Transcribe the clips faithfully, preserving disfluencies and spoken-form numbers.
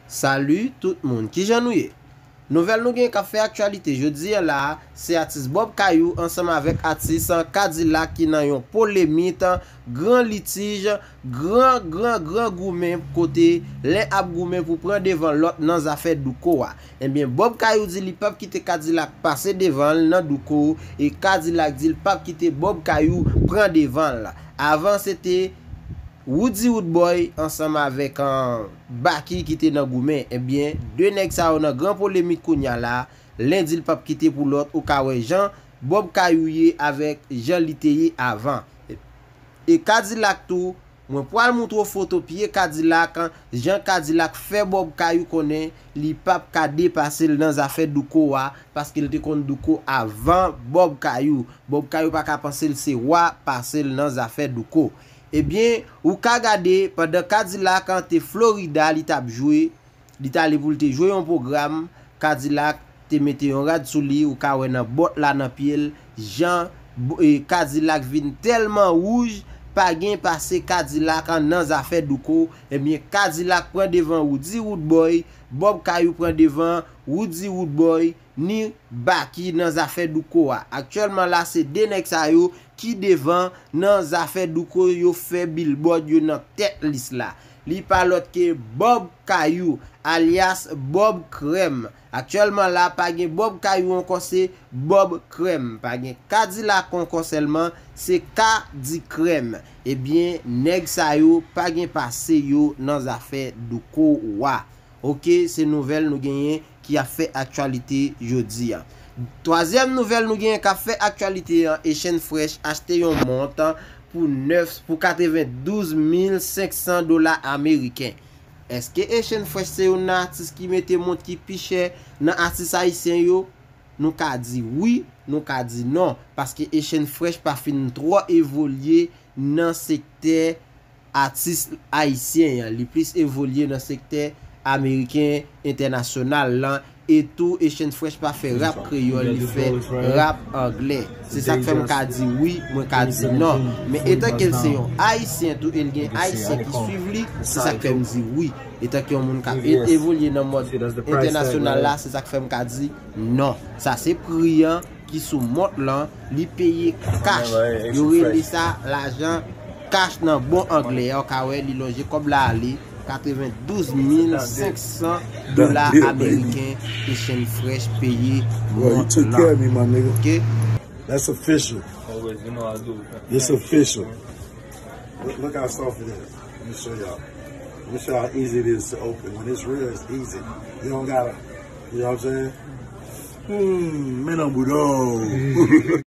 Salut tout moun, kijan nou ye? Nouvèl nou gen k ap fè aktyalite jodi a la a, se atis Bob Kayou ansanm avèk atis Kadilak ki nan yon polemik gran litij, gran, gran, gran goumen kote len ap goumen pou pran devan lòt nan zafè douko a. Ebyen, Bob Kayou di li p ap kite Kadilak pase devan l nan douko, e Kadilak di l p ap kite Bob Kayou pran devan l. Avan, se te Woody Woodboy ansanm avèk, an, Baky ki te nan goumen. Ebyen, de nèg sa yo nan gran polemik kounye a la, len di l p ap kite pou lòt, ou ka wè jan Bob Kayou ye avèk jan li te ye avan. E Kadilak tou, mwen pral moutre w foto pye Kadilak, jan Kadilak fè Bob Kayou konnen li p ap ka depase l nan zafè douko a, paske l te konn douko avan Bob Kayou. Bob Kayou pa ka panse l se wa pase l nan zafè douko. Ebyen, ou ka gade, pandan Kadilak te Florida, li t ap jwe, li t ale pou l te jwe yon pwogram, Kadilak te mete yon rad sou li, ou ka wè nan bòt la nan pye l, jan, e, Kadilak vin tèlman wouj, pa gen pase Kadilak nan zafè douko. Ebyen, Kadilak pran devan Woody Woodboy, Bob Kayou pran devan Woody Woodboy, ni Baky nan zafè douko a. Aktyèlman la, se de nèg sa yo ki devan nan zafè douko, yo fè billboard yo nan tèt lis la. Li pa lòt ke Bob Kayou, alyas Bob Krèm. Aktyèlman la, pa gen Bob Kayou ankò, se Bob Krèm. Pa gen Kadilak ankò sèlman, se Kadi Krèm. Ebyen, nèg sa yo pa gen pase yo nan zafè douko a. Oke, se nouvèl nou genyen ki ap fè aktyalite jodi a. Twazyèm nouvèl nou genyen k ap fè aktyalite an, Echann Fresh achte yon mont pou nèf, pou katrevendouz mil senk san dola ameriken. Èske Echann Fresh se youn nan atis ki mete mont ki pi chè nan atis ayisyen yo? Nou ka di wi, nou ka di non, paske Echann Fresh pa fin twò evolye nan sektè atis ayisyen an, li plis evolye nan sektè ameriken entènasyonal lan, e tou Echann Fresh pa fè rap kreyòl, li fè rap anglè. Se sa k fè m ka di wi, mwen ka di non. Men etanke l se yon ayisyen tou, e l gen ayisyen ki swiv li, se sa k fè m di wi. Etanke yon moun k ap e-, evolye nan mòd entènasyonal la, se sa k fè m ka di non. Sa se pri an ki sou mont lan, li peye kach. Yo rele sa lajan kach nan bon anglè. Ou ka wè li lonje kòb la ale, katrevendouz mil senk san dola ameriken, Echann Fresh peye mont lan. Oke? That's official. Always, you know I do. It's official. Look, look how soft it is. Let me show y'all. Let me show y'all how easy it is to open. When it's real, it's easy. You don't gotta, you know what I'm saying? Hmm, men an boudon.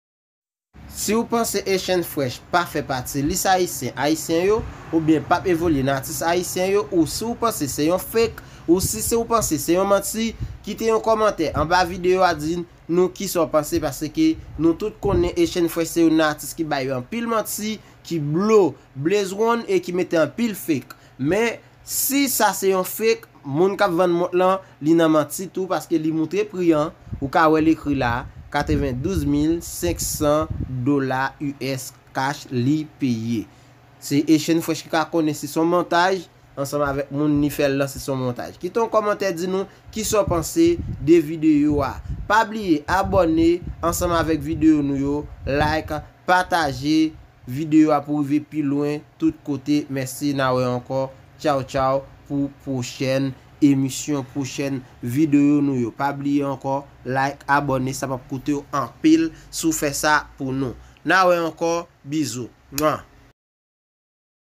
Si w panse Echann Fresh pa fè pati lis ayisyen ayisyen yo, oubyen p ap evolye nan atis ayisyen yo, ou si w panse se yon fake, ou si se w panse se yon manti, kite yon kòmantè anba videyo a di nou kisa w panse, paske nou tout konnen Echann Fresh se youn nan atis ki bay anpil manti, ki blo, blaze one e ki mete anpil fake. Men, si sa se yon fake, moun k ap vann mont lan, li nan manti tou, paske li moutre pri an, ou ka wè l ekri la, katrevendouz mil senk san dola U S cash li peye. Se Echann Fresh ki ka konnen si se yon montaj, ansanm avèk moun ni fè l lan si se yon montaj. Kite yon kòmantè di nou kisa w panse de videyo a. Pa bliye abòne ansanm avèk videyo nou yo, like, pataje videyo a pou rive pi lwen tout kote. Mèsi, n a wè ankò. Tchaw tchaw pou pwochèn emisyon, pwochèn videyo nou yo. Pa bliye ankò, like, abòne, sa p ap koute w anpil si w fè sa pou nou. N a wè ankò, bizou. Mwa.